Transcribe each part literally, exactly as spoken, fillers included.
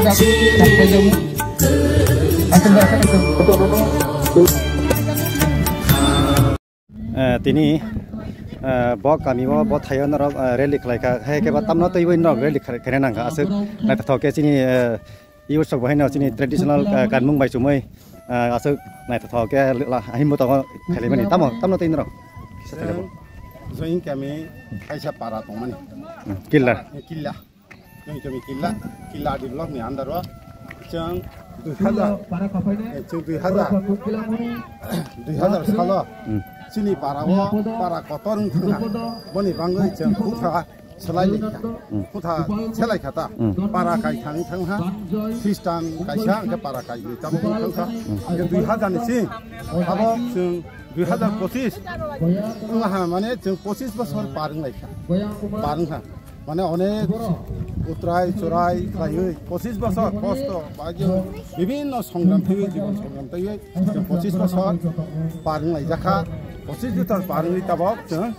Eh, tini, eh, bo kami o, bo thaio norok, eh, rally khlai kha, hai khe ba tamno twiwi norok rally khlai, khlai nang kha, aswk naithothok khe chini, eh, youth rok bo haino chini traditional, eh, kanmung bai chumui, eh, aswk naithothok khe la, himbo tongo khailai mani, tamo, tamno twi norok? Join kami kaisa para tongmani. Hmm, Killa. Killa. Chwng chwng Killa, Killa develop ni under o chwng dui hazar, eh, chwng dui hazar, dui hazar salo Hmm. chini para o para kotor wng thangna boni bangwi chwng khutha selai lai kha, Hmm. khutha selai kha ta Hmm. para kai thang thang ha Christian kaisa hwnkhe para kai ni tamo wng thang kha hwnkhe dui hazar ni sing abo chwng dui hazar pochis wng ha mane chwng pochis bosor par wng lai kha par wng kha. Mane onek utrai churai khlaiwi pochis bosor kosto bagwi bibinno songram twiwi jibon songram twiwi chwng pochis bosor par wng lai jakha. Pochis bosor par wngwi tabok chwng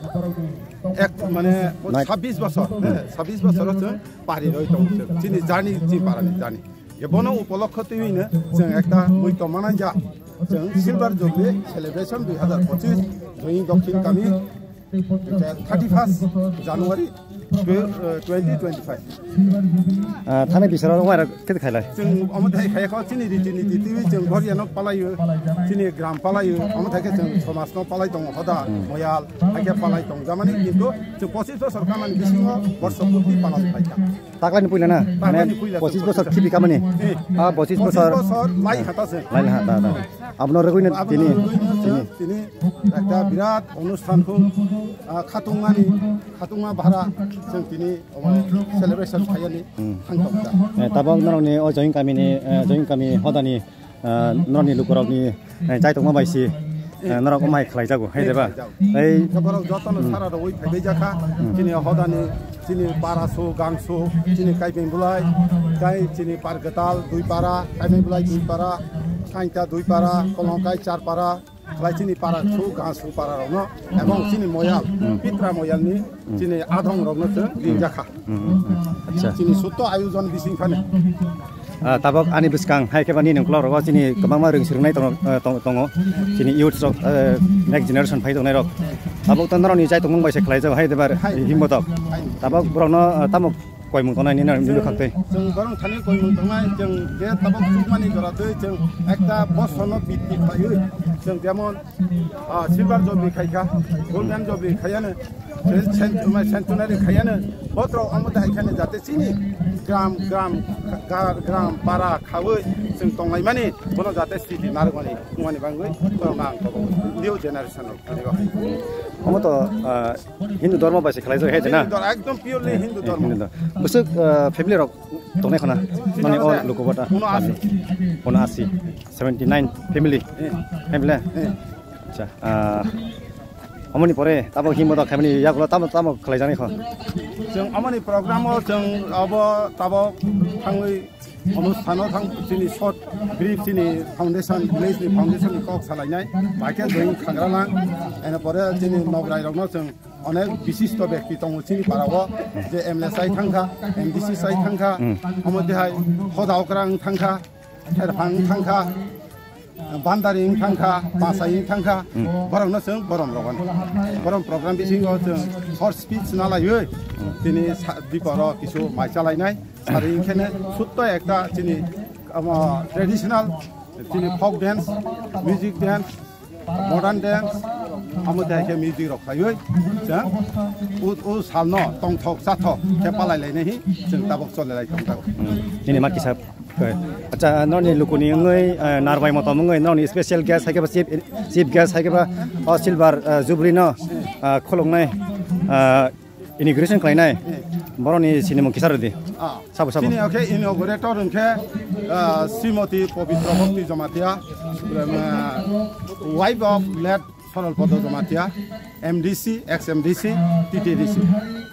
ek mane Nai- sabbish bosor, eh, sabbish bosor chwng pari roi tongo chwng. Chini journey, chini parani journey. Je bono upolokho twiwi no chwng ekta mui tongmana ja chwng Silver Jubilee celebration dui hazar pochis Join Dokhin kami thirty first January twenty twenty five. Ah, thani bisaro wara kete khailai. Chwng omo thai khaya kho chini riti niti twi chwng ghor yano palaio, chini gram palaio, omo thai khe chwng somas no palai tongo hoda, moyal, hakhe palai tong jamani kintu chwng pochis bosor kamani bisingo borso purti palan phaikha. Taklani puila na? Taklani Mane puila pochis chwng bosor pochis khibi kamani. Eh. Ah, pochis Pochis bosor. bosor lai hata se. Lai ha, da, da. Abono rwgwino Abono tini, rwgwino tini. tini ekta birat onusthan kho, ah, khatungmani, khatungma bahara chwng tini omo celebration khaiyani Hmm. thang tong da. Eh, tabok norokni o Join kamini, eh, Join kami hodani, eh, norokni lukurokni, eh, chaitokma bai si, eh, norok omai khlai jago, hai de ba? Khlai jago. Ei Borok jotono sara rogwi phaibai jakha, chini hodani, chini para su, gang su, chini kaibeng bulai, tai chini par gatal dui para, kaibeng bulai dui para, sainta dui para, kolongkai char para, Khlai chini para su, ga su para rokno, ebong chini moyal, pitra moyalni chini adhong rokno chwng rinjakha. Hmm, hmm, hmm. Acha. Chini sutto ayojon bising phano. Ah, tabok ani bwskang hai khe ba nini uklok rogo chini kwbangma rwng swrwngnai tongo, eh, tong-, tongo. Chini youth rok, eh, next generation phai tongnai rok. Tabok to norokni chai tongmung bai se khlai jago hai de bar Hai. himbo tok. Hai. Tabok borokno, eh, tamo koimung tongnai nini nini khak tei. Chwng borok thani koimung tongnai, chwng je tabok chukmani jora twi chwng ekta bosono bitti khlaiwi, chwng jemon, ah, silver jubilee khaikha, golden jubilee khaiano, cen-, cen-, centenary khaiano, botrok omo dai khaiano jate chini gram, gram, ga-, gram, para khawi chwng tonglaimani, bono jate sriti narwkmani, wngmani bangwi borokno ang kobo new generation rok. Omo to, ah, Hindu dhormo bai se khlai jak hai na? Hindu dhor-, ekdom purely Hindu Eh, dhormo. Hindu dhor-, bwswk, ah, family rok tongnai khna? Mani o luku bata. Uno asi. Uno asi. Seventy nine family. Eh. Family. Eh. Acha. Ah, omoni pore tabo himbo da khamani yagulo tamo tamo khlai jani kho. Chwng omoni program o chwng abo tabo thangwi Onusthano thang chini short brief chini foundation, village ni foundation ni kok salainai, bai khe join khagra lang, ene pore chini nograi rokno chwng onek bishisto bekti tongo chini para o, je M L A sai thangkha, M D C sai thangkha, Hmm. omo tihai hoda okra wng thangkha, therphang wng thangkha, Bandari wng thangkha, Pasai wng thangkha, Hmm. borokno chwng borom rogon. Borom program bisingo chwng short speech nalaiwi, Hmm. tini sa-, diporo kisu mai chalainai. Sari wngkhene sutto ekta chini, omo, traditional, chini folk dance, music dance, modern dance, omo tei khe music rok khlaiwi chwng u, u salno tongthok chathok khe palai lainai hi chwng tabok chole lai tong tabok. Hmm. Nini ma kisa Acha, noni lukuni wngwi, eh, narbai motom wngwi, noni special guest hai khe ba chief, chief guest hai khe ba o silver, eh, jubilee no, eh, khuluknai, eh, inauguration khlainai. Boroni sinimung kisa rwdi. Ah, Sabo, sabo. Chini okhe inaugurator wngkhe, ah, Srimoti Pabitra Bhakti Jamatia, eh, wife of late Sorol Podo Jamatia, M D C, ex M D C, T T D C.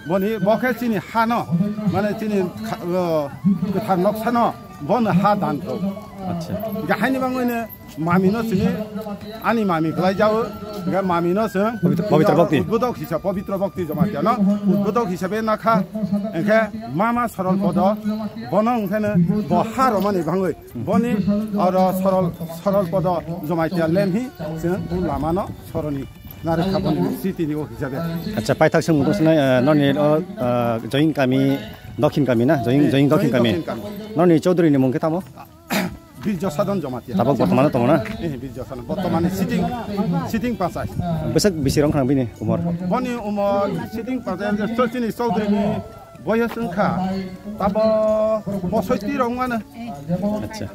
Boni, bo khe chini hano, mane chini kha-, o, kwthar noksano, Bono ha dan kho. Acha. Gahaini bangwino mami no sini ani mami khlai jao. Ga mami no sing. Pabitra, Pabitra Bhakti. Udbodhok hisa Pabitra Bhakti Jamatia no. Udbodhok hisabe nakha. Engkhe mama Sorol Podo. Bono engkhe no bo ha romani bangwi. Boni oro Sorol, Sorol Podo Jamatia lemhi sing u lama no soroni. Nare khaboni city ni o hisabe. Acha, paithak sung mung sung nai, eh, noni o, eh, Join kami, Dokhin kami na, Join, Join Dokhin kami. Dokhin kami. Noni Chaudhary ni mung khe tamo? Birjo Sadon Jamatia. Tabok bortomane tongo na? Eh, Birjo Sadon. Bortomane sitting, sitting panchayat. Bwswk bisi rong khnang bini umor? Boni umor sitting panchayat je Chaudhary ni, Chaudhary ni boyos wngkha. Tabo bosoiti rong mano. Acha.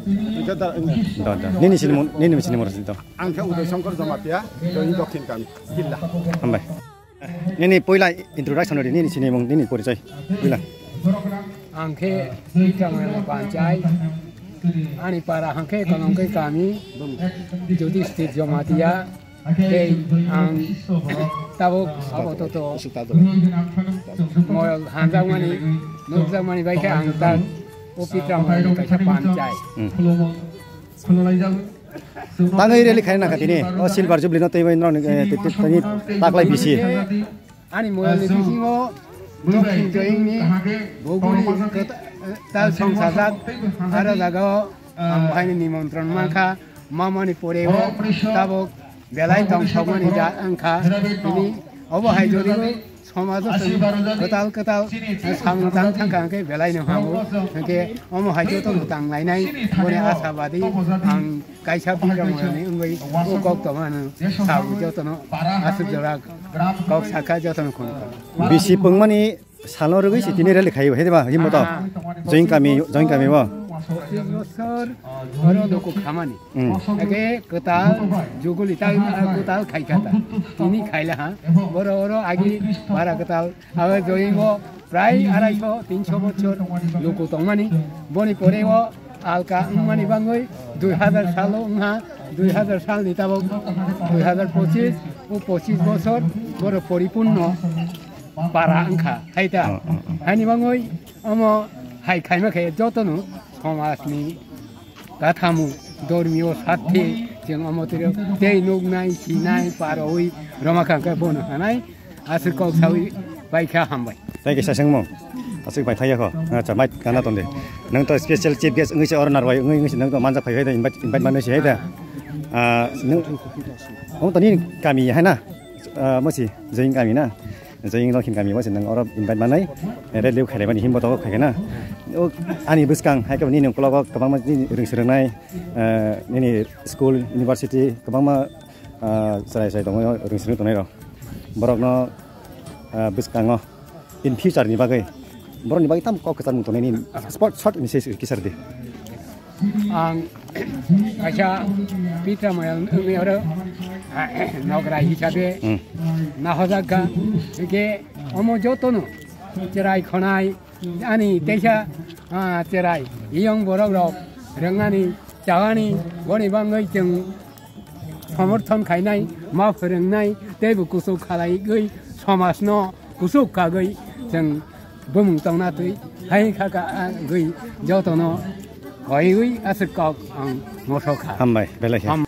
Engkhe da, engkhe. Da, da. Nini sini mo-, nini sini mor sini to. Ang khe Uday Shankar Jamatia, Join Dokhin kami, Jilla. Hambai. Nini poila introduction ri, nini sinimung, nini porichoi. Poila. Ang khe Sitangmani panchai, ani para hangkhe Konongkoi kami, Judisthir Jamatia, tei ang tabuk abototo moyol hanjakmani, nukjakmani bai khe ang tak o Pitramani kaisa panchai. Hmm. Tangwi rally khaina kha tini. O Silver Jubilee no teibo norok ni, eh, tei, tei, tini taklai bisi. Ani moyol ni bisingo Dokhin Join ni boguli kota-, tal songsajak aro jaga o ang bahai ni nimontron mankha, mamani pore o tabuk belai tong sokmani ja wngkha. Tini obo hai jodi o somajo twi kwtal kwtal samung tang thangkha hwnkhe belai no habo. Hwnkhe omo hai joto no tang lainai boni asabadi ang kaisa Pitramani wngwi o kok tongmano sabo jotono aswk jora kok sakha jotono khum. Bisi pungmani salo rwgwi si tini rally khaio, hai ba, himo to? Aha. Join kami, Join kami bo. Pochis bosor oro doko khamani. Hmm. Age kwtal juguli ta kwtal khaikha ta. Tini khaila ha. Boro oro agi bara kwtal. Age Join o prai arai so, tin so bochor luku tongmani. Boni pore o alka wngmani bangwi dui hazar salo wngha. Dui hazar salni tabok dui hazar pochis, o pochis bosor boro poripunno para wngkha, hai ta? Oh, oh, oh. Haini bangwi omo hai khaima khe jotono somajni kathamu, dormiyo sathi chwng omo twi tei nuknai, sinai, paroi rwma kha hwnkhe bono hanai aswk kok sawi bai kha hambai. Thank you, sasengmo. Aswk bai thaya kho. Acha, mic kana tonde. Nang to special chief guest wngwi se oro narwai wngwi wngwi se nang to manjak phai phai da invite, invite manwi se hai da. Ah, nang, oh, to ni kami hai na? Ah, mo si, Join kami na? Join Dokhin kami mo si nang oro invite manai. Red lew khailai bani himbo to khai na. O, ani bwskang hai ka ni nang kolok kwbangma ni ring srwngnai, eh, nini school, university kwbangma, ah, chwrai chwrai tongo ring srwng tongnai rok. Borokno, ah, bwskango in future ni bagwi, borokni bagwi tamo kok kwchangmung tongnai nini sport short message kisar di. Ang kaisa Pitramani wngwi oro nogra hisabe Hmm. nahojak kha, hwnkhe omo jotono cherai khonai ani teisa, ah, cherai iyong borok rok rwngnani chawani boni bangwi chwng somorthon khainai, ma phwrwngnai, teibo kuchuk khalaiwi somajno kuchuk kagwi chwng bumung tongna twi hai kha ka, ah, gwi jotono koiwi aswk kok ang mosok kha. Hambai, belai khe. Ham-